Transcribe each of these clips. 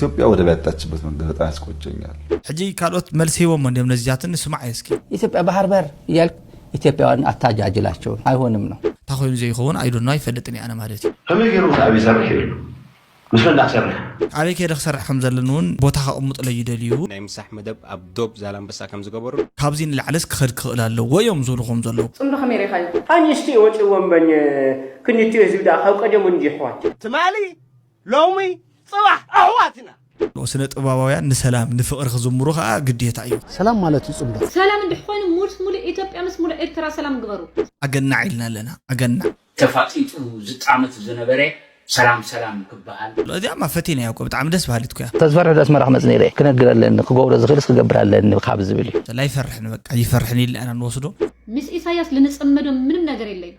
ኢትዮጵያ ወደብ ያጣችበት መንገድ በጣም ያስቆጨኛል። ሕጂ ካልኦት መልሲ ሂቦሞ እንዲም ነዚያትን ንስማዕ እስኪ። ኢትዮጵያ ባህር በር እያልክ ኢትዮጵያውያን አታጃጅላቸው፣ አይሆንም ነው። እንታይ ኮይኑ ዘይኸውን I don't know ኣይፈልጥን እየ ኣነ ማለት እዩ። ከመይ ገይሩ ክሳብ ይሰርሕ ይብሉ ምስ መን ክሰርሕ ኣበይ ከይደ ክሰርሕ ከም ዘለኒ እውን ቦታ ከቕምጥለይ ይደልዩ። ናይ ምሳሕ መደብ ኣብ ዶብ ዛላምበሳ ከም ዝገበሩ ካብዚ ንላዕለስ ክኸድ ክኽእል ኣለዎ እዮም ዝብሉ ከም ዘለዉ። ጽምዶ ከመይ ርኢኻዮ? ኣንስቲ ወፂዎም በኝ ክንትዮ ህዝቢ ደኣ ካብ ቀደሙ እንጂ ኣሕዋት ትማሊ ሎሚ ፅባሕ ኣሕዋት ኢና። ስነ ጥበባውያን ንሰላም ንፍቕሪ ክዝምሩ ከዓ ግዴታ እዩ። ሰላም ማለት እዩ ፅምዶ። ሰላም እንድሕር ኮይኑ ሙሉእ ሙሉእ ኢትዮጵያ ምስ ሙሉእ ኤርትራ ሰላም ግበሩ። ኣገናዕ ኢልና ኣለና ኣገናዕ። ተፋጢጡ ዝጣመት ዝነበረ ሰላም ሰላም ክበሃል። እዚኣማ ፈቲናያ እኮ ብጣዕሚ ደስ በሃሊት እኮ እያ። ተዝፈርሕ ዶ ኣስመራ ክመጽእ ነይረ ክነግር ኣለኒ ክገብሮ ዝኽእልስ ክገብር ኣለኒ ካብ ዝብል እዩ። ኣይፈርሕን በቃ ይፈርሕን ኢልና ኢና ንወስዶ። ምስ ኢሳያስ ልንጸመዶ ምንም ነገር የለይን።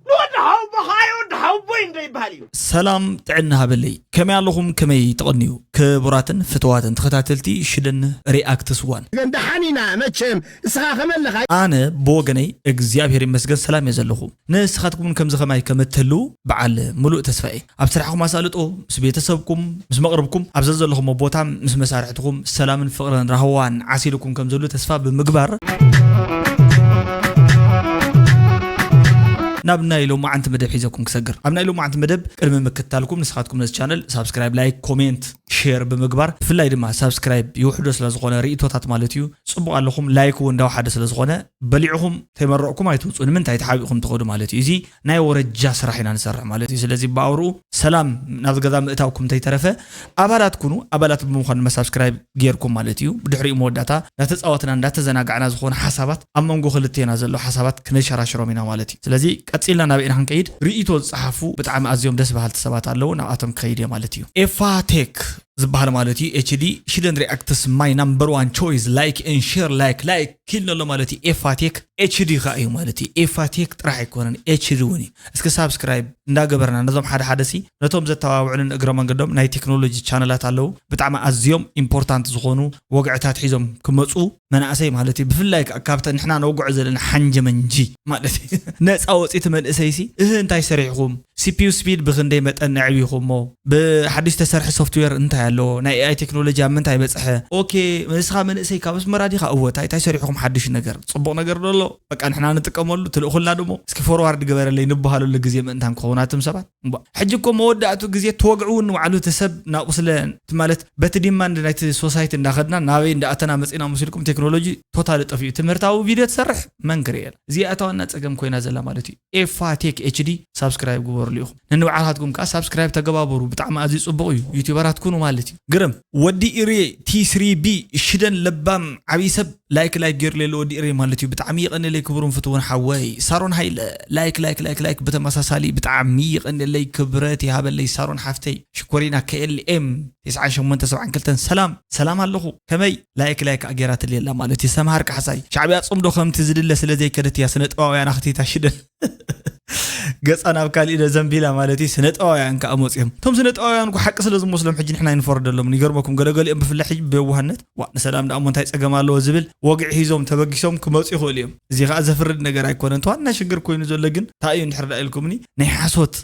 ንወዲ ሓውቦ ከኣ ይወዲ ሓውቦይ እንዶ ይበሃል እዩ። ሰላም ጥዕና ሃበለይ ከመይ ኣለኹም ከመይ ተቐንዩ ክቡራትን ፍትዋትን ተኸታተልቲ ሽደን ሪኣክትስ ዋን። ደሓን ኢና መቸም ንስኻ ከመለኻ። ኣነ ብወገነይ እግዚኣብሔር ይመስገን ሰላም እየ ዘለኹ። ንስኻትኩም እውን ከምዚ ኸማይ ከም እትህልዉ በዓል ምሉእ ተስፋ እየ። ኣብ ስራሕኹም ኣሳልጦ፣ ምስ ቤተሰብኩም፣ ምስ መቕርብኩም፣ ኣብ ዘዘለኹሞ ቦታ ምስ መሳርሕትኹም ሰላምን ፍቕርን ራህዋን ዓሲልኩም ከም ዝህሉ ተስፋ ብምግባር ናብ ናይ ሎማዓንቲ መደብ ሒዘኩም ክሰግር። ኣብ ናይ ሎማዓንቲ መደብ ቅድሚ ምክታልኩም ንስኻትኩም ነዚ ቻነል ሳብስክራይብ፣ ላይክ፣ ኮሜንት፣ ሼር ብምግባር ብፍላይ ድማ ሳብስክራይብ ይውሕዶ ስለ ዝኾነ ርእቶታት ማለት እዩ። ጽቡቕ ኣለኹም ላይክ እውን እንዳወሓደ ስለ ዝኾነ በሊዕኹም ተይመረቕኩም ኣይትውፁ ንምንታይ ተሓቢእኹም ትኸዱ ማለት እዩ። እዚ ናይ ወረጃ ስራሕ ኢና ንሰርሕ ማለት እዩ። ስለዚ ብኣውርኡ ሰላም ናብ ገዛ ምእታውኩም እንተይተረፈ ኣባላት ኩኑ። ኣባላት ብምዃን ድማ ሳብስክራይብ ጌርኩም ማለት እዩ። ብድሕሪኡ መወዳእታ እንዳተፃወትና እንዳተዘናጋዕና ዝኾነ ሓሳባት ኣብ መንጎ ክልቴና ዘሎ ሓሳባት ክነሸራሽሮም ኢና ማለት እዩ። ስለዚ ቀፂልና ናበይና ክንከይድ ርእይቶ ዝፀሓፉ ብጣዕሚ ኣዝዮም ደስ በሃልቲ ሰባት ኣለዉ። ናብኣቶም ክኸይድ እየ ማለት እዩ። ኤፋ ቴክ ዝበሃል ማለት እዩ። HD ሽደን ሪኣክትስ my number one choice like and share like like ኪል ነሎ ማለት እዩ። ኤፋቴክ HD ከኣ እዩ ማለት እዩ። ኤፋቴክ ጥራሕ ኣይኮነን HD እውን እዩ። እስኪ ሳብስክራይብ እንዳገበርና ነዞም ሓደ ሓደ ሲ ነቶም ዘተባብዑንን እግረ መንገዶም ናይ ቴክኖሎጂ ቻነላት ኣለዉ ብጣዕሚ ኣዝዮም ኢምፖርታንት ዝኾኑ ወግዕታት ሒዞም ክመፁ መናእሰይ ማለት እዩ። ብፍላይ ከዓ ካብተ ንሕና ነውግዖ ዘለና ሓንጀመንጂ ማለት እዩ። ነፃ ወፂቲ መንእሰይ ሲ እህ እንታይ ሰሪሕኹም CPU speed ብኽንደይ መጠን ነዕቢኹሞ? ብሓድሽ ተሰርሐ ሶፍትዌር እንታይ ኣለዎ? ናይ AI ቴክኖሎጂ ኣብ ምንታይ በጽሐ? ኦኬ ንስኻ መንእሰይ ካብ ኣስመራ ዲኻ? እወ ታይ ታይ ሰሪሕኹም ሓድሽ ነገር? ጽቡቕ ነገር ዶ ኣሎ? በቃ ንሕና ንጥቀመሉ ትልእኹልና ድሞ እስኪ ፎርዋርድ ግበረለይ ንበሃለሉ ግዜ ምእንታን ክኸውን ኣቱም ሰባት። እምቧ ሕጂ እኮ መወዳእቱ ግዜ ትወግዑ እውን ንባዕሉ እቲ ሰብ ናብኡ ስለ እቲ ማለት በቲ ዲማንድ ናይቲ ሶሳይቲ እንዳኸድና ናበይ እንዳኣተና መጺና መሲልኩም ቴክኖሎጂ ቶታሊ ጠፊኡ። ትምህርታዊ ቪድዮ ትሰርሕ መን ክርእየላ? እዚኣ እታ ዋና ጸገም ኮይና ዘላ ማለት እዩ። ኤፋ ቴክ HD ሳብስክራይብ ግበሩሉ ኢኹም። ነንባዕልኻትኩም ከኣ ሳብስክራይብ ተገባበሩ። ብጣዕሚ ኣዝዩ ጽቡቕ እዩ። ዩቲዩበራት ኩኑ ማለት እዩ። ግርም ወዲ ኢሬ ቲ3ቢ ሽደን ለባም ዓብዪ ሰብ ላይክ ላይክ ገይሩለይ ኣሎ ወዲ ኢሬ ማለት እዩ። ብጣዕሚ የቐንየለይ ክቡርን ፍትውን ሓወይ ሳሮን ሃይለ ላይክ ላይክ ላይክ ላይክ ብተመሳሳሊ ብጣዕሚ የቐንየለይ ክብረት ይሃበለይ ሳሮን ሓፍተይ ሽኮሪና KLM تسعة ثمانية سبعة كلتن سلام سلام ኣለኹ ከመይ ላይክ ላይክ ኣገይራትለይ ኣላ ማለት እዩ። ሰምሃር ካሕሳይ ሻዕብያ ጽምዶ ከምቲ ዝድለ ስለ ዘይከደት እያ ስነ ጥበባውያን ኣኽቲታ ሽደን ገጻ ናብ ካሊእ ዶ ዘንቢላ ማለት እዩ። ስነ ጥበባውያን ከኣ መጽዮም እቶም ስነ ጥበባውያን እኮ ሓቂ ስለ ዝመስሎም ሕጂ ንሕና ይንፈርደሎም ይገርመኩም። ገለገሊኦም ብፍላይ ሕጂ ብየዋህነት ዋ ንሰላም ደኣ እሞ እንታይ ጸገም ኣለዎ ዝብል ወግዒ ሒዞም ተበጊሶም ክመጹ ይኽእሉ እዮም። እዚ ከኣ ዘፍርድ ነገር ኣይኮነን። እቲ ዋና ሽግር ኮይኑ ዘሎ ግን እንታይ እዩ እንድሕር ደኣ ኢልኩምኒ ናይ ሓሶት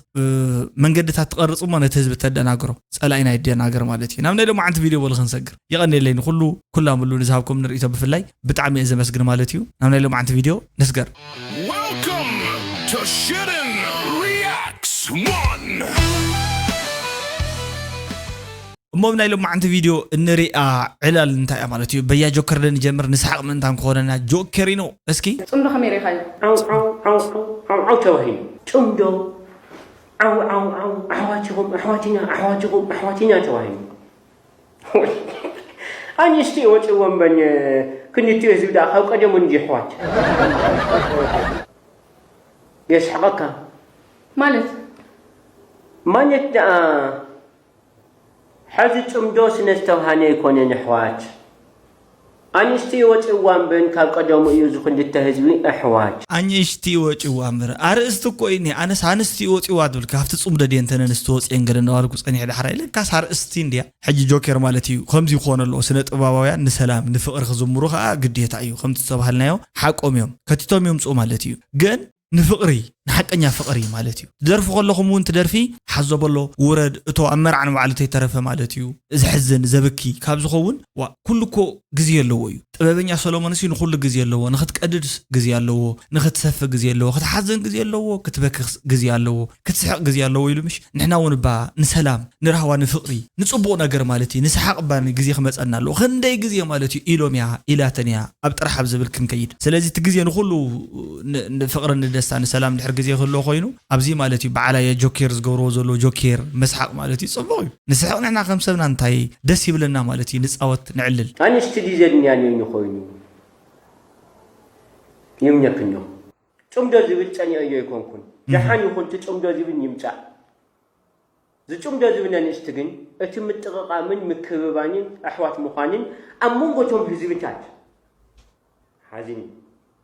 መንገድታት ትቐርጽ እሞ ነቲ ህዝቢ ተደናግሮ ጸላኢና ይደናገር ማለት እዩ። ናብ ናይ ሎማዓንቲ ቪድዮ በሉ ክንሰግር። የቐንየለይ ንኹሉ ኩላምሉ ንዝሃብኩም ንርእይቶ ብፍላይ ብጣዕሚ እየ ዘመስግን ማለት እዩ። ናብ ናይ ሎማዓንቲ ቪድዮ ንስገር። Welcome to Shitten Reacts one. እሞ ብናይ ሎማዓንቲ ቪድዮ እንሪኣ ዕላል እንታይ እያ ማለት እዩ። በያ ጆከር ደ ንጀምር ንስሓቕ ምእንታን ክኾነና ጆከሪኖ እስኪ። ጽምዶ ከመይ ርኢኻዮ? ዓው ዓው ዓው ዓው ዓው ዓው ተባሂሉ። ጽምዶ ዓው ዓው ዓው ኣሕዋት ኢኹም ኣሕዋት ኢና ኣሕዋት ኢኹም ኣሕዋት ኢና ተባሂሉ። ኣንስቲ ወፂዎም በን ክንትዮ ህዝቢ ደኣ ካብ ቀደሙ እንጂ ኣሕዋት የስሕቐካ ማለት ማለት ደኣ ሓዚ ጽምዶ ስነ ዝተውሃነ ኣይኮነን ኣሕዋት ኣንስቲ ወጺእዋ እምበን ካብ ቀደሙ እዩ እዚ ክልተ ህዝቢ ኣሕዋት። ኣንእሽቲ ወጺእዋ እምበር ኣርእስቲ እኮ እዩ እኒሀ ኣነስ ኣንስቲ ወጺእዋ ትብል ካብቲ ጽምዶ ድየ እንተን ኣንስቲ ወጺኤን ገለ እናባልኩ ጸኒሐ ዳሕራይ ለካስ ኣርእስቲ እንድያ ሕጂ ጆኬር ማለት እዩ ከምዚ ክኾነ ኣለዎ ስነ ጥበባውያን ንሰላም ንፍቕሪ ክዝምሩ ከኣ ግዴታ እዩ ከምቲ ዝተባህልናዮ ሓቆም እዮም ከቲቶም ይምጽኡ ማለት እዩ ግን ንፍቕሪ፣ ንሓቀኛ ፍቕሪ ማለት እዩ። ትደርፉ ከለኹም እውን ትደርፊ ሓዞ በሎ፣ ውረድ፣ እቶ ኣብ መርዓ ንባዕሉ ተይተረፈ ማለት እዩ። ዘሕዝን፣ ዘብኪ ካብ ዝኸውን፣ ዋ፣ ኩሉ እኮ ግዜ ኣለዎ እዩ። ጥበበኛ ሰሎሞንሲ ንኹሉ ግዜ ኣለዎ። ንኽትቀድድ ግዜ ኣለዎ፣ ንኽትሰፊ ግዜ ኣለዎ፣ ክትሓዝን ግዜ ኣለዎ፣ ክትበክስ ግዜ ኣለዎ፣ ክትስሕቕ ግዜ ኣለዎ ኢሉ ምሽ? ንሕና እውን እባ ንሰላም፣ ንራህዋ፣ ንፍቕሪ፣ ንጽቡቕ ነገር ማለት እዩ። ንሰሓቕ እባ ግዜ ክመጸና ኣለዎ። ክንደይ ግዜ ማለት እዩ ኢሎም እያ፣ ኢላተን እያ፣ ኣብ ጥራሕ ኣብ ዝብል ክንከይድ። ስለዚ እቲ ግዜ ንኹሉ ን-፣ ንፍቕሪ፣ ንደስታ፣ ንሰላም ድሕር ግዜ ክህልዎ ኮይኑ፣ ኣብዚ ማለት እዩ በዓላየ ጆኬር ዝገብርዎ ዘለዎ ጆኬር መስሓቕ ማለት እዩ ጽቡቕ እዩ። ንስሕቕ ንሕና ከም ሰብና እንታይ ደስ ይብለና ማለት እዩ። ንጻወት፣ ንዕልል። ኣንስቲ ድዩ ዘድንያኒ ኮይኑ ይምነክንዮ። ጽምዶ ዝብል ጸኒኦዮ ኣይኮንኩን። ደሓን ይኹን እቲ ጽምዶ ዝብል ይምጻእ። ዝጽምዶ ዝብል ኣንስቲ ግን እቲ ምጥቕቓምን ምክብባንን ኣሕዋት ምዃንን ኣብ መንጎ እቶም ህዝብታት ሓዚን እዩ።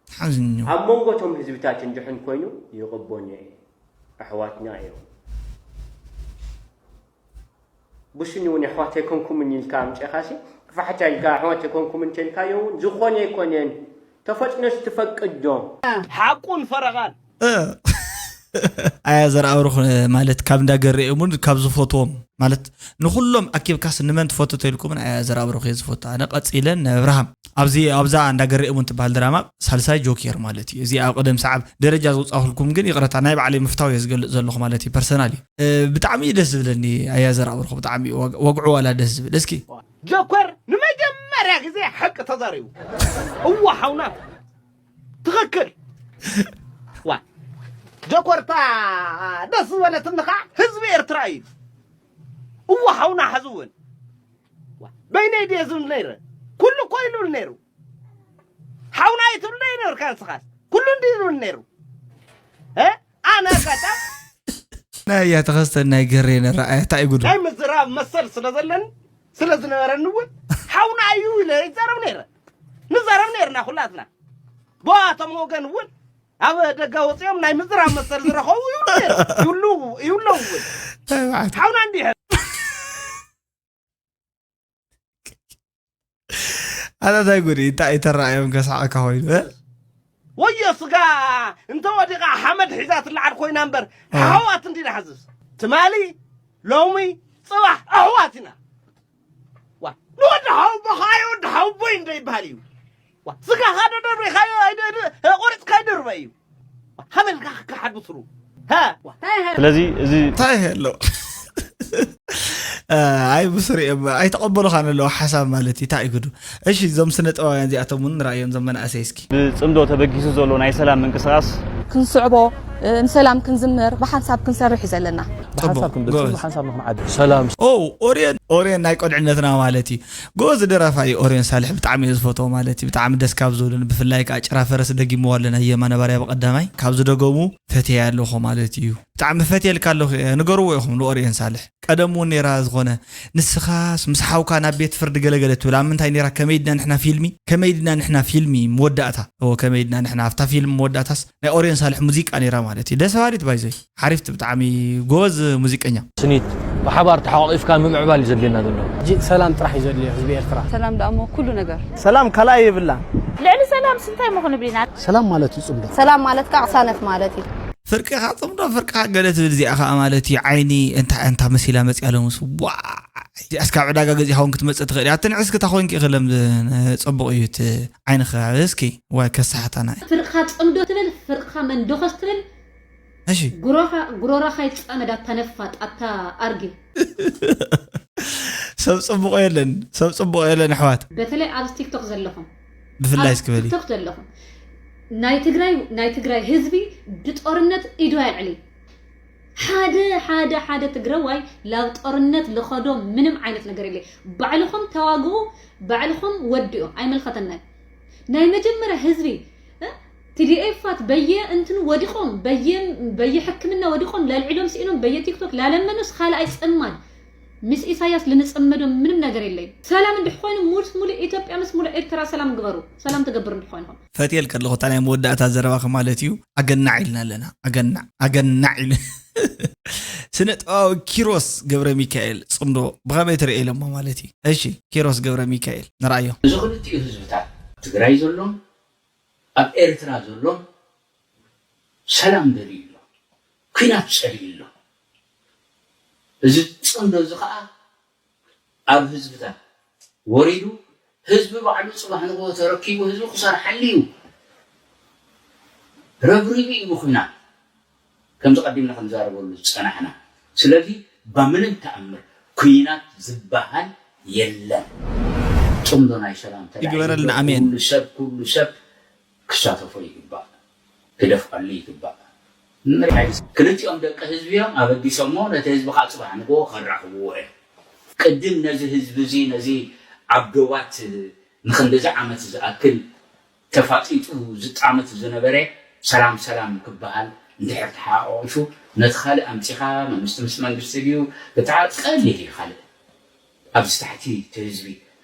ሓዚን እዩ። ኣብ መንጎ እቶም ህዝብታት እንድሕን ኮይኑ ይቕቦን እየ። ኣሕዋትና እዮም። ብስኒ እውን ኣሕዋት ኣይኮንኩምን ኢልካ ኣምጺኻሲ ክፋሕታ ኢልካ ኣሕዋት ኣይኮንኩምን እንተልካዮ እውን ዝኾነ ኣይኮነን። ተፈጥኖስ ትፈቅድ ዶ? ሓቁን ፈረቓን እ። ኣያ ዘርኣብሩኽ ማለት ካብ እንዳገረኤሙን ካብ ዝፈትዎም ማለት ንኹሎም ኣኪብካስ ንመን ትፈቱ ተልኩምን ኣያ ዘርኣብሩኽ እየ ዝፈቱ ኣነ ቀፂለን ንኣብርሃም ኣብዚ ኣብዛ እንዳገረኤሙን ትበሃል ድራማ ሳልሳይ ጆኬር ማለት እዩ እዚ ኣብ ቅደም ሰዓብ ደረጃ ዝውፃኹልኩም ግን ይቕረታ ናይ ባዕለይ ምፍታው እየ ዝገልፅ ዘለኹ ማለት እዩ ፐርሰናል እዩ እ፣ ብጣዕሚ እዩ ደስ ዝብለኒ ኣያ ዘርኣብሩኽ ብጣዕሚ እዩ ወግ- ወግዑ ዋላ ደስ ዝብል እስኪ ጆኮር ንመጀመርያ ግዜ ሓቂ ተዛሪቡ። እዋ ሓውና ትኽክል። ዋ ጆኮርታ ደስ ዝበለትኒ ከዓ ህዝቢ ኤርትራ እዩ። እዋ ሓውና ሓዚ እውን ዋ፣ በይነይ ድየ ዝብል ነይረ። ኩሉ እኮ ይልብል ነይሩ። ሓውና ኣይትብል ነይርካ ንስኻስ ኩሉ እንዲ ዝብል ነይሩ። እ? ኣነ ቀጠም ናይ እያ ተኸስተ ናይ ገሬ ነረኣያ እንታይ ጉዱ ናይ ምዝራብ መሰል ስለ ዘለኒ ስለ ዝነበረኒ እውን ሓውና እዩ ኢለ ይዛረብ ነይረ ንዛረብ ነይርና ኩላትና ብኣቶም ወገን እውን ኣብ ደገ ወፂኦም ናይ ምዝራብ መሰል ዝረኸቡ ይብሉ ነይሮም። ይብሉ ይብለው እውን ተባዕት ሓውና እንዲሕ ኣታ እንታይ ጉድ እንታይ ተረኣዮም ከስሓቀካ ኮይኑ እ? ወዮ ስጋ እንተ ወዲቓ ሓመድ ሒዛ ትለዓል ኮይና እምበር ሓዋት እንዲና ሓዝስ ትማሊ ሎሚ ፅባሕ ኣሕዋት ኢና ዋ ንወዲ ሓውቦ ከዓ ወዲ ሓውቦይ እንዶ ይበሃል እዩ ዋ ስጋኻ ዶ ደርቢኻዮ ኣይደ- ቆሪፅካ ይደርበ እዩ ዋ ሃበልካ ክከሓድ ብስሩ ሃ ዋ ስለዚ እዚ እንታይ ኣሎ ኣይ ብስሪ እዮም ኣይተቐበሉኻን ኣለዉ ሓሳብ ማለት እዩ እንታይ እዩ ግዱ እሺ እዞም ስነ ጥበባውያን እዚኣቶም እውን ንረኣዮም እዞም መናእሰይ እስኪ ብፅምዶ ተበጊሱ ዘሎ ናይ ሰላም ምንቅስቃስ ክንስዕቦ ንሰላም ክንዝምር ብሓንሳብ ክንሰርሕ እዩ ዘለና። ብሓንሳብ ክንድርሲ ጎበዝ። ብሓንሳብ ንክንዓቢ። ሰላም ኦ ኦርዮን ኦርዮን ናይ ቆልዕነትና ማለት እዩ ጎበዝ ደራፋይ ኦርዮን ሳልሕ ብጣዕሚ እየ ዝፈትዎ ማለት እዩ ብጣዕሚ ደስ ካብ ዝብሉን ብፍላይ ከዓ ጭራ ፈረስ ደጊምዎ ኣለና የማነ ባርያ ብቀዳማይ ካብ ዝደገሙ ፈትየ ኣለኹ ማለት እዩ ብጣዕሚ ፈትየልካ ኣለኹ እየ ንገርዎ ኢኹም ንኦርዮን ሳልሕ ቀደም እውን ነይራ ዝኾነ ንስኻስ ምስ ሓውካ ናብ ቤት ፍርዲ ገለገለ ትብል ኣብ ምንታይ ነይራ ከመይ ድና ንሕና ፊልሚ ከመይ ድና ንሕና ፊልሚ መወዳእታ እዎ ከመይ ድና ንሕና ኣብታ ፊልም መወዳእታስ ናይ ኦርዮን ሳልሕ ሙዚቃ ነይራ ማለት እዩ ደስ በሃሊት ባይዘይ ሓሪፍቲ ብጣዕሚ ጎበዝ ሙዚቀኛ ስኒት ብሓባር ተሓቋቒፍካ ምምዕባል እዩ ዘድልየና ዘሎ ሕጂ ሰላም ጥራሕ እዩ ዘድልዮ ህዝቢ ኤርትራ ሰላም ደኣ እሞ ኩሉ ነገር ሰላም ካልኣይ የብላን ልዕሊ ሰላምስ እንታይ እሞ ክንብል ኢና ሰላም ማለት እዩ ጽምዶ ሰላም ማለት ከዓ ቅሳነት ማለት እዩ ፍርቅኻ ጽምዶ ፍርቅኻ ገለ ትብል እዚኣ ኸዓ ማለት እዩ ዓይኒ እንታ እንታ መሲላ መፅያ ሎምስ ዋ እዚኣስ ካብ ዕዳጋ ገዚእኻ እውን ክትመፅእ ትኽእል እያ ትንዕስ ክታ ኮይንኪ ኢኺ ለም ፅቡቕ እዩ እቲ ዓይንኻ እስኪ ዋይ ከሳሕታና እዩ ፍርቕኻ ፅምዶ ትብል ፍርቕኻ መንዶኸስ ትብል እሺ ጉሮኻ ጉሮሮኻ ይፃመድ ኣታ ነፋጥ ኣታ ኣርጊ ሰብ ፅቡቕ የለን ሰብ ፅቡቕ የለን ኣሕዋት በተለይ ኣብዚ ቲክቶክ ዘለኹም ብፍላይ እስኪ በሊ ቲክቶክ ዘለኹም ናይ ትግራይ ናይ ትግራይ ህዝቢ ብጦርነት ኢዱ ኣልዕሊ ሓደ ሓደ ሓደ ትግረዋይ ላብ ጦርነት ልኸዶ ምንም ዓይነት ነገር የለ ባዕልኹም ተዋግኡ ባዕልኹም ወዲኦ ኣይመልኸተናይ ናይ መጀመርያ ህዝቢ እ፣ ቲዲኤፋት በየ እንትኑ ወዲቖም በየ በየ ሕክምና ወዲቖም ላልዒሎም ስኢኖም በየ ቲክቶክ ላለመኑስ ካልኣይ ጽማድ ምስ ኢሳያስ ልንጽመዶ ምንም ነገር የለይ። ሰላም እንድሕ ኮይኑ ሙሉእ ሙሉእ ኢትዮጵያ ምስ ሙሉእ ኤርትራ ሰላም ግበሩ። ሰላም ትገብር እንድሕ ኮይንኹም። ፈትየልኪ ኣለኹ እታ ናይ መወዳእታ ዘረባኺ ማለት እዩ ኣገናዕ ኢልና ኣለና ኣገናዕ ኣገናዕ ኢሉ ስነ ጥበባዊ ኪሮስ ገብረ ሚካኤል ጽምዶ ብኸመይ ትርእይ ኢሎሞ ማለት እዩ እሺ ኪሮስ ገብረ ሚካኤል ንርኣዮ እዚ ክልቲኡ ህዝብታት ትግራይ ዘሎ ኣብ ኤርትራ ዘሎ ሰላም ደልዩ ኣሎ፣ ኲናት ጸልዩ ኣሎ። እዚ ጽምዶ እዚ ኸዓ ኣብ ህዝብታት ወሪዱ፣ ህዝቢ ባዕሉ ጽባሕ ንግሆ ተረኪቡ ህዝቢ ክሰርሓሉ እዩ። ረብሪቡ እዩ ብኹናት። ከምዚ ቀዲምና ክንዛረበሉ ዝጸናሕና። ስለዚ በምንም ተኣምር ኲናት ዝበሃል የለን። ጽምዶ ናይ ሰላም ተላዒሉ ይግበረልና፣ ኣሜን። ኩሉ ሰብ፣ ኩሉ ሰብ ክሳተፎ ይግባእ፣ ክደፍኣሉ ይግባእ። ንርኣይ፣ ክልቲኦም ደቂ ህዝቢ እዮም ኣበጊሶሞ፣ ነቲ ህዝቢ ከዓ ጽባሕ ንግሆ ከራኽብዎ እዮም። ቅድም ነዚ ህዝቢ እዚ፣ ነዚ ኣብ ዶባት ንኽንደዚ ዓመት ዝኣክል ተፋጢጡ ዝጣመት ዝነበረ ሰላም ሰላም ክበሃል እንድሕር ተሓቋቒፉ፣ ነቲ ካልእ ኣምጺኻ መንግስቲ ምስ መንግስቲ ድዩ ብጣ-፣ ቀሊል እዩ። ካልእ ኣብዚ ታሕቲ እቲ ህዝቢ፣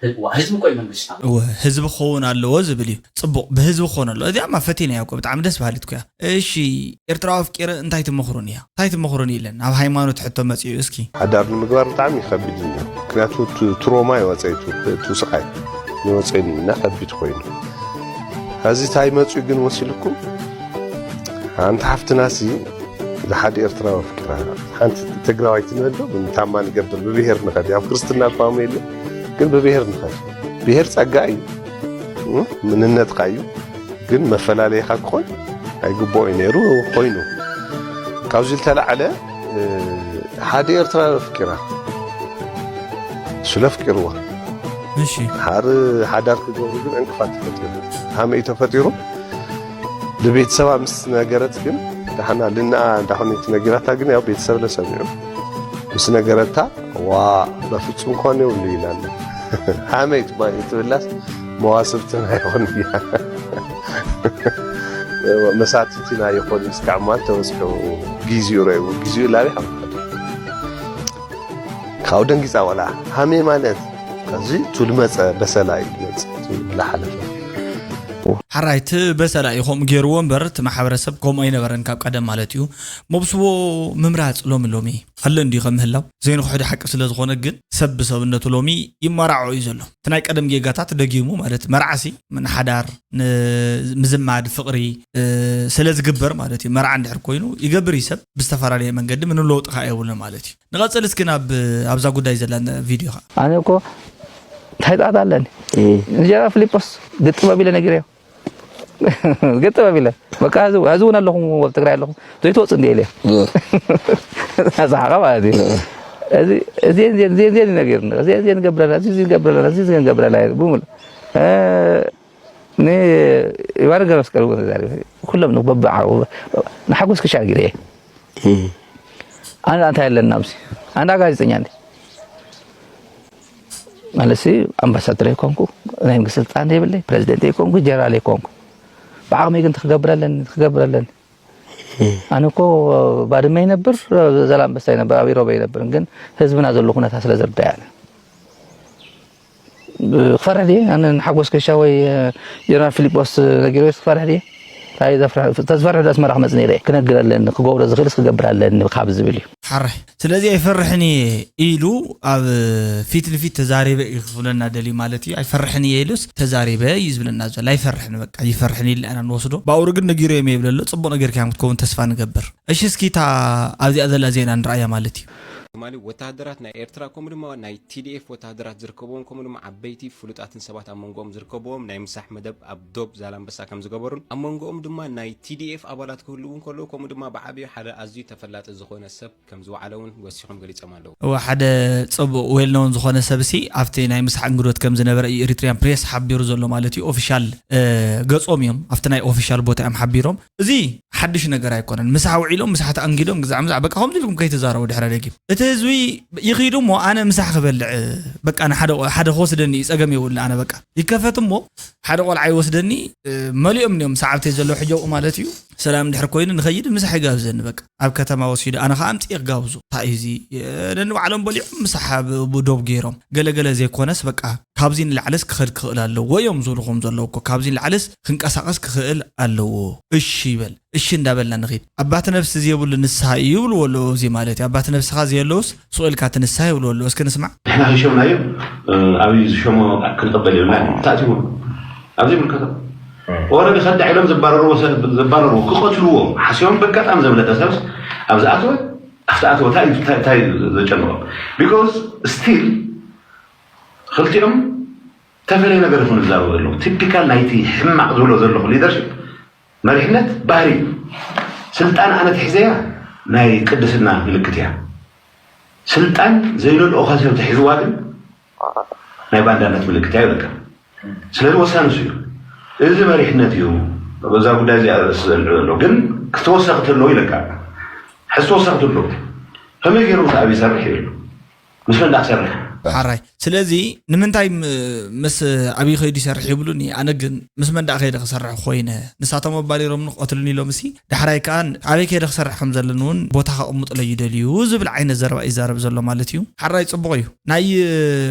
ህዝቢ እኮ እዩ መንግስቲ። እወ፣ ህዝቢ ክኸውን ኣለዎ ዝብል እዩ። ጽቡቕ፣ ብህዝቢ ክኸውን ኣለዎ። እዚኣ ማ ፈቲናያ እኮ፣ ብጣዕሚ ደስ በሃሊት እኮ እያ። እሺ፣ ኤርትራዊ ኣፍቂረ እንታይ ትመኽሩን እያ? እንታይ ትመኽሩን ኢለን ኣብ ሃይማኖት ሕቶ መጺኡ እስኪ። ሓዳር ንምግባር ብጣዕሚ ከቢድ እዩ። ምክንያቱ እቲ ትሮማ ይወፀ እዩ፣ እቲ፣ እቲ ስቃይ ይወፀ እዩ እና ከቢድ ኮይኑ። ሕዚ እንታይ መፅኡ ግን መሲልኩም? ሓንቲ ሓፍትና ሲ ንሓደ ኤርትራዊ ኣፍቂራ፣ ሓንቲ ትግራዋይቲ ንበል ዶ፣ ታማ ንገብር፣ ብብሄር ንኸድ። ኣብ ክርስትና እኳ የለ፣ ግን ብብሄር ንኸድ። ብሄር ጸጋ እዩ፣ እ? መንነትካ እዩ፣ ግን መፈላለይካ ክኾን ኣይግብኦ እዩ ነይሩ፣ ኮይኑ። ካብዚ ዝተላዕለ፣ እ፣ ሓደ ኤርትራዊ ኣፍቂራ፣ እሱ ለፍቂርዋ። እሺ። ሓር-፣ ሓዳር ክገብሩ ግን ዕንቅፋት ተፈጢሩ። ሃመይ ተፈጢሩ። ንቤተሰባ ምስ ነገረት ግን፣ ዳሕና ልንኣ እንዳኾነ እቲ ነጊራታ ግን፣ ያው ቤተሰብ ለሰሚዑ። ምስ ነገረታ፣ "ዋ፣ በፍጹም ክኾን የብሉ" ኢላና። ሃመይ ትባ-፣ ትብላስ መዋስብትና ይኾን እያ። መሳትቲና ይኾን እስካዕ ማል ተበጽሑ ግዚኡ ረእይዎ፣ ግዚኡ ላበይ ሓምዱ። ካብኡ ደንጊጻ ቆልዓ። ሃሜ ማለት፣ እዚ ቱ ልመጸ በሰላ እዩ፣ ልመጸ፣ ቱ ልሓለፈ። ሓራይ፣ እቲ በሰላ እዩ ከምኡ ገይርዎ እምበር፣ እቲ ማሕበረሰብ ከምኡ ኣይነበረን ካብ ቀደም ማለት እዩ። መብስቦ ምምራጽ ሎሚ ሎሚ ኣሎ እንድዩ ከም ምህላው፣ ዘይንኽሕዶ ሓቂ ስለ ዝኾነ ግን፣ ሰብ ብሰብነቱ ሎሚ ይመራዖ እዩ ዘሎ። እቲ ናይ ቀደም ጌጋታት ደጊሙ ማለት፣ መርዓሲ ንሓዳር፣ ንምዝማድ፣ ፍቕሪ፣ እ፣ ስለ ዝግበር ማለት እዩ። መርዓ እንድሕር ኮይኑ ይገብር እዩ ሰብ፣ ብዝተፈላለየ መንገዲ ምንም ለውጢ ከኣ የብሉን ማለት እዩ። ንቐጽል እስኪ ናብ፣ ኣብዛ ጉዳይ ዘላ ቪድዮ ኸዓ። ኣነ እኮ እንታይ ጣጣ ኣለኒ? እም። እንጀራ ፊሊጶስ ግጥም ኣቢለ ነጊረዮ። ግጥም ኣቢለ። በቃ፣ እዚ፣ እዚ እውን ኣለኹም፣ ኣብ ትግራይ ኣለኹም። ዘይትወጽእ እንድየ ኢለ። እም። ኣሳሓቓ ማለት እዩ። እም። እዚ፣ እዚ፣ እዚ፣ እዚ፣ እዚ ነጊርኒ። እዚ፣ እዚ ንገብረላ፣ እዚ፣ እዚ ንገብረላ፣ እዚ፣ እዚ ንገብረላ፣ ብምሉእ። እ፣ ን-፣ የማነ ገብረመስቀል እውን ተዛሪበ። ኩሎም ን-፣ በብዓኡ ንሓጎስ ክሻ ነጊረ እየ። እም። ኣነ እንታይ ኣለና ኣብዚ? ኣነ ጋዜጠኛ እንደ ማለትሲ ኣምባሳደር ኣይኮንኩ፣ ናይ መንግስቲ ስልጣን ዘይብለይ፣ ፕሬዚደንት ኣይኮንኩ፣ ጀነራል ኣይኮንኩ። ብዓቕመይ ግን ትክገብር ኣለኒ፣ ትክገብር ኣለኒ። እም። ኣነ እኮ ባድመ ይነብር፣ ዘላንበሳ ይነብር፣ ኣብ ኢሮበ ይነብር። ግን ህዝብና ዘሎ ኩነታት ስለ ዝርዳእ ኣነ። ክፈርሕ ድየ? ኣነ ንሓጎስ ክሻ ወይ ጀነራል ፊሊጶስ ነጊረዮስ ክፈርሕ ድየ? እንታይ ዘፍርሕ? ተዝፈርሕ ዶ ኣስመራ ክመጽእ ነይረ? ክነግር ኣለኒ፣ ክገብሮ ዝኽእልስ ክገብር ኣለኒ ካብ ዝብል እዩ። ሓራይ። ስለዚ ኣይፈርሕን እየ ኢሉ ኣብ ፊት ንፊት ተዛሪበ እዩ ክብለና ደልዩ ማለት እዩ። ኣይፈርሕን እየ ኢሉስ ተዛሪበ እዩ ዝብለና ዘሎ። ኣይፈርሕን፣ በቃ፣ ኣይፈርሕን ኢልና ኢና ንወስዶ። ብኣውሩ ግን ነጊረዮም እየ ይብል ኣሎ። ጽቡቕ ነገር ከያም ክትከውን ተስፋ ንገብር። እሺ፣ እስኪ እታ ኣብዚኣ ዘላ ዜና ንረኣያ ማለት እዩ። ትማሊ ወተሃደራት ናይ ኤርትራ ከምኡ ድማ ናይ ቲ ዲ ኤፍ ወተሃደራት ዝርከብዎም ከምኡ ድማ ዓበይቲ ፍሉጣትን ሰባት ኣብ መንጎኦም ዝርከብዎም ናይ ምሳሕ መደብ ኣብ ዶብ ዛላምበሳ ከም ዝገበሩን ኣብ መንጎኦም ድማ ናይ ቲ ዲ ኤፍ ኣባላት ክህልዉ እንከለዉ ከምኡ ድማ ብዓብዩ ሓደ ኣዝዩ ተፈላጢ ዝኾነ ሰብ ከም ዝወዓለ እውን ወሲኾም ገሊጾም ኣለዉ። እወ፣ ሓደ ጽቡቕ ዌል ኖውን ዝኾነ ሰብሲ ኣብቲ ናይ ምሳሕ እንግዶት ከም ዝነበረ እዩ ኤሪትሪያን ፕሬስ ሓቢሩ ዘሎ ማለት እዩ። ኦፊሻል፣ እ፣ ገጾም እዮም ኣብቲ ናይ ኦፊሻል ቦታ እዮም ሓቢሮም። እዚ ሓድሽ ነገር ኣይኮነን። ምሳሕ ውዒሎም፣ ምሳሕ ተኣንጊዶም፣ ግዛዕ ምዛዕ፣ በቃ፣ ከምዚ ኢልኩም ከይትዛረቡ ድሕረ ደጊም። እቲ ህዝቢ ይኺድ እሞ ኣነ ምሳሕ ክበልዕ፣ በቃ፣ ንሓደ ቆ-፣ ሓደ ክወስደኒ እዩ፣ ጸገም የብሉን። ኣነ በቃ ይከፈት እሞ ሓደ ቆልዓ ይወስደኒ፣ እ፣ መሊኦም እዮም ሰዓብተይ ዘለዉ ሕጂ ኣብኡ ማለት እዩ። ሰላም እንድሕር ኮይኑ ንኸይድ ምሳሕ ይጋብዘኒ፣ በቃ፣ ኣብ ከተማ ወሲዱ፣ ኣነ ኸኣ ኣምጽኤ ክጋብዞ። እንታይ እዩ እዚ? እ፣ ነንባዕሎም በሊዖም ምሳሕ ብ-፣ ብዶብ ገይሮም። ገለገለ ዘይኮነስ፣ በቃ፣ ካብዚ ንላዕለስ ክኸድ ክኽእል ኣለዎ እዮም ዝብሉ ከም ዘለዉ እኮ። ካብዚ ንላዕለስ ክንቀሳቐስ ክኽእል ኣለዎ። እሺ ይበል። እሺ እንዳበልና ንኺድ። ኣባት ነብሲ ዘይብሉ ንስሓ እዩ ይብልዎ ኣለዉ። እዚ ማለት እዩ፣ ኣባት ነብስኻ ዘየለውስ ስቕ ኢልካ እቲ ንስሓ ይብልዎ ኣለዉ። እስኪ ንስማዕ። ንሕና ከይሸምናዮ፣ እ፣ ኣብይ ዝሸሞ ክንቕበል የብልናን እዩ። ተኣትይዎ። ኣብ ዘይምልከቶ። ኦረዲ ከዳ ኢሎም ዘባረርዎ ሰብ ዘባረርዎ ክቐትልዎ ሓሲቦም በጋጣሚ ዘምለጠ ሰብስ ኣብ ዝኣተወ ኣብቲ ኣተወ እንታይ እንታይ እንታይ ዘጨንቆም? Because still ክልቲኦም ተፈለየ ነገር ይኹን ዝዛረቡ ዘለዉ። ቲፒካል ናይቲ ሕማቕ ዝብሎ ዘለኹ ሊደርሽፕ መሪሕነት ባህሪ እዩ። ስልጣን ኣነ ትሕዘያ ናይ ቅድስና ምልክት እያ። ስልጣን ዘይለልኦኻ ሰብ ትሕዝዋ ግን ናይ ባንዳነት ምልክት እያ ይብለካ። ስለዚ ወሳኒ እሱ እዩ። እዚ መሪሕነት እዩ በዛ ጉዳይ እዚኣ ርእሲ ዘልዕሎ ግን ክተወሰኺ ተለዎ ይለካ። ሕዚ ተወሰኺ ተለዎ ከመይ ገይሩ ምስ ኣብ ይሰርሕ ይብሉ ምስ መን ዳ ክሰርሕ? ሓራይ። ስለዚ ንምንታይ ም- ምስ ኣብይ ከይዱ ይሰርሕ ይብሉኒ፣ ኣነ ግን ምስ መን ዳ ከይደ ክሰርሕ ኮይነ? ንሳቶም ኣባሪሮምኒ ክቐትሉኒ ኢሎም ሲ ዳሕራይ ከዓ ኣበይ ከይደ ክሰርሕ ከም ዘለኒ እውን ቦታ ከቕምጥለይ ይደልዩ ዝብል ዓይነት ዘረባ ይዛረብ ዘሎ ማለት እዩ። ሓራይ ጽቡቕ እዩ። ናይ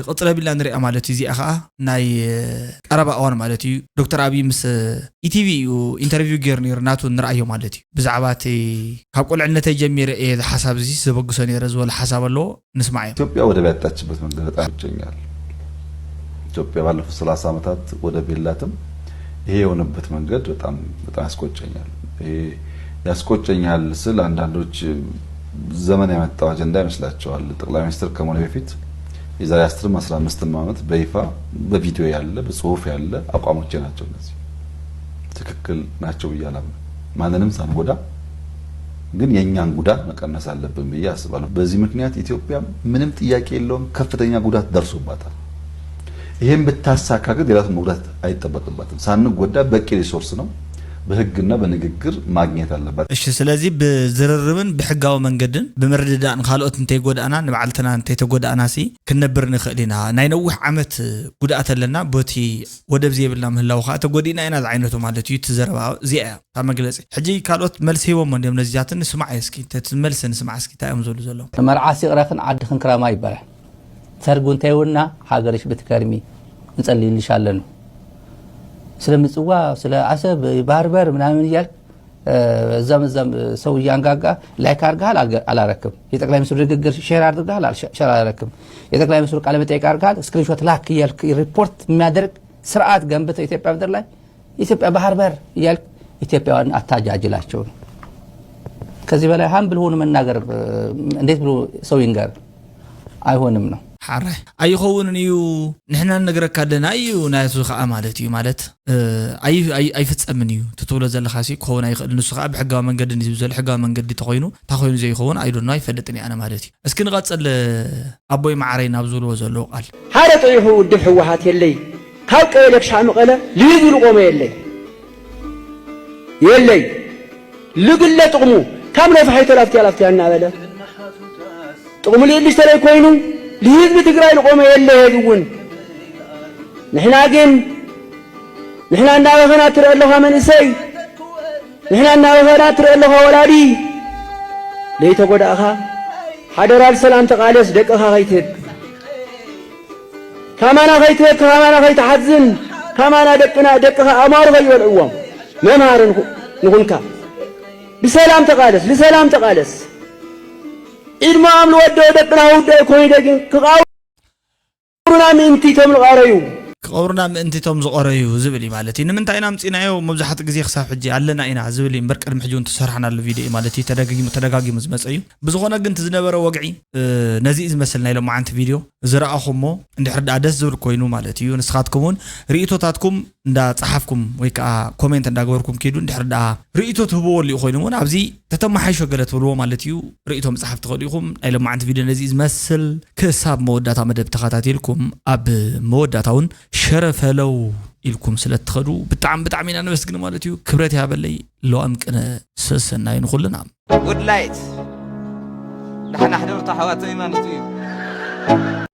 ቅጽል ኣቢልና ንሪኣ ማለት እዩ። እዚኣ ከዓ ናይ ቀረባ እዋን ማለት እዩ። ዶክተር ኣብይ ምስ ኢቲቪ እዩ ኢንተርቪው ገይሩ ነይሩ፣ ናቱ ንርኣዮ ማለት እዩ። ብዛዕባ እቲ ካብ ቁልዕነተይ ጀሚረ እየ እዚ ሓሳብ እዚ ዘበግሶ ነይረ ዝበሎ ሓሳብ ኣለዎ። ንስማዕ እዮም። ኢትዮጵያ ወደብ ያጣችበት መንገድ በጣም ያስቆጨኛል። ኢትዮጵያ ባለፉት ሰላሳ ዓመታት ወደብ የላትም። ይሄ የሆነበት መንገድ በጣም በጣም ያስቆጨኛል። ይሄ ያስቆጨኛል ስል አንዳንዶች ዘመን ያመጣው አጀንዳ ይመስላቸዋል። ጠቅላይ ሚኒስትር ከመሆኔ በፊት የዛሬ አስርም አስራ አምስትም ዓመት በይፋ በቪዲዮ ያለ በጽሁፍ ያለ አቋሞቼ ናቸው እነዚህ። ትክክል ናቸው ብዬ አላምንም። ማንንም ሳንጎዳ ግን የእኛን ጉዳት መቀነስ አለብን ብዬ አስባለሁ። በዚህ ምክንያት ኢትዮጵያ ምንም ጥያቄ የለውም ከፍተኛ ጉዳት ደርሶባታል። ይሄን ብታሳካ ግን ሌላ ሰው መጉዳት አይጠበቅባትም። ሳንጎዳ በቂ ሪሶርስ ነው በህግና በንግግር ማግኘት አለባት። እሺ፣ ስለዚህ ብዝርርብን ብሕጋዊ መንገድን ብምርድዳእ ንካልኦት እንተይጎዳእና ንባዕልትና እንተይተጎዳእና ሲ ክንነብር ንኽእል ኢና። ናይ ነዊሕ ዓመት ጉድኣት ኣለና፣ ቦቲ ወደብ ዘይብልና ምህላው ከዓ ተጎዲእና ኢና ዝዓይነቱ ማለት እዩ። እቲ ዘረባ እዚኣ እያ እታ መግለፂ። ሕጂ ካልኦት መልሲ ሂቦሞ እንዲዮም ነዚያትን ንስማዕ እስኪ፣ እቲ መልሲ ንስማዕ እስኪ እንታይ እዮም ዝብሉ ዘለዉ። መርዓስ ይቕረኽን ዓድኽን ክረማ ይበላል። ሰርግ እንተይውና ሃገርሽ ብትከርሚ እንጸልይልሽ ኣለኑ። ስለ ምጽዋ ስለ ዓሰብ ባህርበር ምናምን እያልክ እዛም እዛም ሰው እያንጋጋ ላይክ አርግሃል አላረክም። የጠቅላይ ሚኒስትሩ ንግግር ሼር አድርግሃል ሼር አላረክም። የጠቅላይ ሚኒስትሩ ቃለ መጠይቅ አርግሃል ስክሪንሾት ላክ እያልክ ሪፖርት የሚያደርግ ስርዓት ገንብተ ኢትዮጵያ ምድር ላይ ኢትዮጵያ ባህር በር እያልክ ኢትዮጵያውያን አታጃጅላቸው ነው። ከዚህ በላይ ሀምብል ሆኖ መናገር እንዴት ብሎ ሰው ይንገር? አይሆንም ነው። ሓራይ ኣይኸውንን እዩ። ንሕና ንነግረካ ኣለና እዩ ናቱ ከዓ ማለት እዩ ማለት ኣይፍፀምን እዩ ትትብሎ ዘለካ ሲ ክኸውን ኣይኽእል። ንሱ ከዓ ብሕጋዊ መንገዲ ንዝብ ዘሎ ሕጋዊ መንገዲ ተኮይኑ እንታይ ኮይኑ ዘይኸውን ኣይዶኖ ኣይፈልጥን እየ ኣነ ማለት እዩ። እስኪ ንቐፅል ኣቦይ መዓረይ ናብ ዝብልዎ ዘለዉ ቃል። ሓደ ጥዑሑ ውድብ ህወሓት የለይ ካብ ቀበሌ ክሻዕ መቐለ ልዩ ዝልቆመ የለይ የለይ ልግለ ጥቕሙ ካብ ነፋሒቶ ላፍትያ ላፍትያ እናበለ ጥቕሙ ልእልሽ ተለይ ኮይኑ ልህዝቢ ትግራይ ልቆመ የለ ሄድ እውን ንሕና ግን ንሕና እናበኸና ትርኢ ኣለኻ መንእሰይ ንሕና እናበኸና ትርኢ ኣለኻ ወላዲ ለይተጎዳእኻ ሓደራ ልሰላም ተቓለስ ደቅኻ ከይትህብ ካማና ከይትህብ ካማና ከይትሓዝን ካማና ደቅና ደቅኻ ኣማሩ ከይበልዕዎም መምሃሪ ንኹንካ ብሰላም ተቓለስ ብሰላም ተቓለስ ኢድሞኣም ልወደኦ ደቅና ውዳይ ኮይኑ ደጊም ክቓው ሩና ምእንቲ ቶም ልቓረዩ ክቐብሩና ምእንቲ ቶም ዝቐረዩ ዝብል እዩ ማለት እዩ። ንምንታይ ኢና ምፂናዮ? መብዛሕትኡ ግዜ ክሳብ ሕጂ ኣለና ኢና ዝብል እዩ እምበር ቅድሚ ሕጂ እውን ተሰርሓናሉ ቪድዮ እዩ ማለት እዩ። ተደጋጊሙ ተደጋጊሙ ዝመፀ እዩ። ብዝኾነ ግን እቲ ዝነበረ ወግዒ ነዚ እዩ ዝመስል ናይ ሎማዓንቲ ቪድዮ ዝረኣኹሞ እንድሕር ደኣ ደስ ዝብል ኮይኑ ማለት እዩ። ንስኻትኩም እውን ርእቶታትኩም እንዳ ጸሓፍኩም ወይ ከዓ ኮሜንት እንዳገበርኩም ኪዱ እንድሕር ደኣ ርእቶ ትህብዎ ኣሊኡ ኮይኑ እውን ኣብዚ ተተመሓይሾ ገለ ትብልዎ ማለት እዩ። ርእቶ ምጽሓፍ ትኽእሉ ኢኹም። ናይ ሎማዓንቲ ቪድዮ ነዚ ዝመስል ክሳብ መወዳእታ መደብ ተኸታቲልኩም ኣብ መወዳእታ እውን ሸረፈለው ኢልኩም ስለ ትኸዱ ብጣዕሚ ብጣዕሚ ኢና ነመስግን ማለት እዩ። ክብረት ይሃበለይ። ለዋም ቅነ ሰሰናዩ ንኹልና። ጉድላይት ዳሕና ሕደርቱ ኣሕዋተይ ማለት እዩ።